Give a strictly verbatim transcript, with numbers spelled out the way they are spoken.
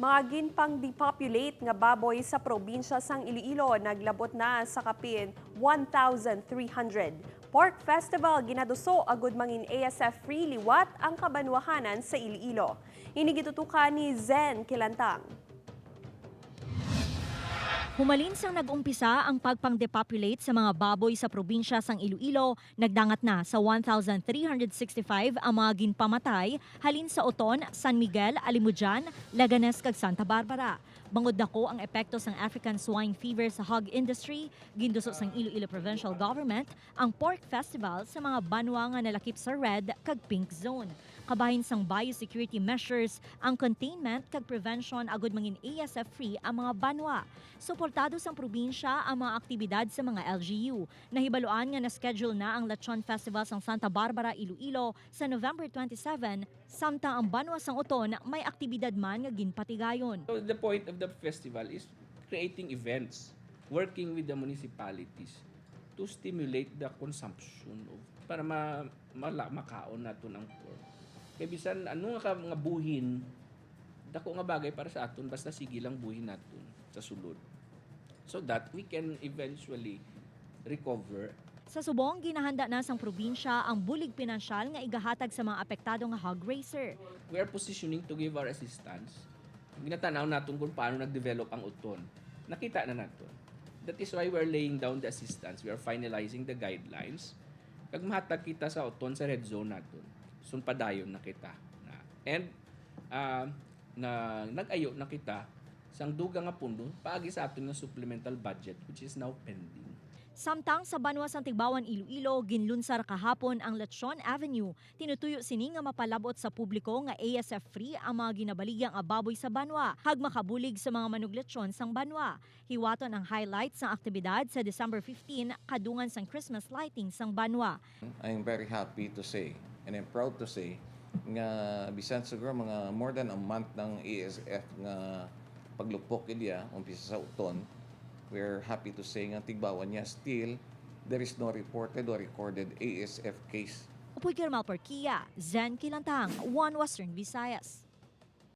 Mga ginpang-depopulate nga baboy sa probinsya sang Iloilo naglabot na sa kapin one thousand three hundred. Pork Festival ginaduso agud mangin A S F free liwat ang kabanwahanan sa Iloilo. Ini gitutukan ni Zen Kilantang. Humalin sang nag-umpisa ang pagpang-depopulate sa mga baboy sa probinsya sang Iloilo, nagdangat na sa one thousand three hundred sixty-five ang mga ginpamatay halin sa Oton, San Miguel, Alimodian, Leganes, kag Santa Barbara. Bangod dako ang epekto sang African swine fever sa hog industry, ginduso sang Iloilo Provincial Government ang pork festival sa mga banwa nga nalakip sa red kag pink zone. Kabahin sang biosecurity measures ang containment kag prevention agud mangin A S F free ang mga banwa. Suportado sang probinsya ang mga aktibidad sa mga L G U. Nahibaluan nga na-schedule na ang Lechon Festival sang Santa Barbara, Iloilo sa November twenty-seven, samtang ang banwa sang Oton may aktibidad man nga ginpatigayon. So the point of the festival is creating events, working with the municipalities to stimulate the consumption of, para ma, mala, makaon naton ang pork. Kay bisan ano nga, ka, nga buhin, dako nga bagay para sa aton, basta sige lang buhin naton sa sulod. So that we can eventually recover. Sa subong, ginahanda na sang probinsya ang bulig pinansyal nga igahatag sa mga apektado nga hog raiser. We are positioning to give our assistance. Ginatanaw naton kung paano nag-develop ang Oton. Nakita na naton. That is why we're laying down the assistance. We are finalizing the guidelines. Kag mahatag kita sa Oton sa red zone naton. Sunpadayon na kita. Na. And, ah, na, nag-ayo na kita sang dugang nga pundo paagi sa aton nga supplemental budget, which is now pending. Samtang sa banwa sang Tigbauan, Iloilo, ginlunsar kahapon ang Lechon Avenue. Tinutuyo sini nga mapalab-ot sa publiko nga A S F free ang mga ginabaligya nga baboy sa banwa, kag makabulig sa mga manuglechon sang banwa. Hiwaton ang highlight sang aktibidad sa December fifteen, kadungan sang Christmas lighting sang banwa. I'm very happy to say, and I'm proud to say, nga bisan siguro mga more than a month ng A S F nga paglupok, ilya, umpisa sa Oton, we're happy to say nga Tigbauan niya, still, there is no reported or recorded A S F case. Upoy Kirmal Porquia, Zen Kilantang, One Western Visayas.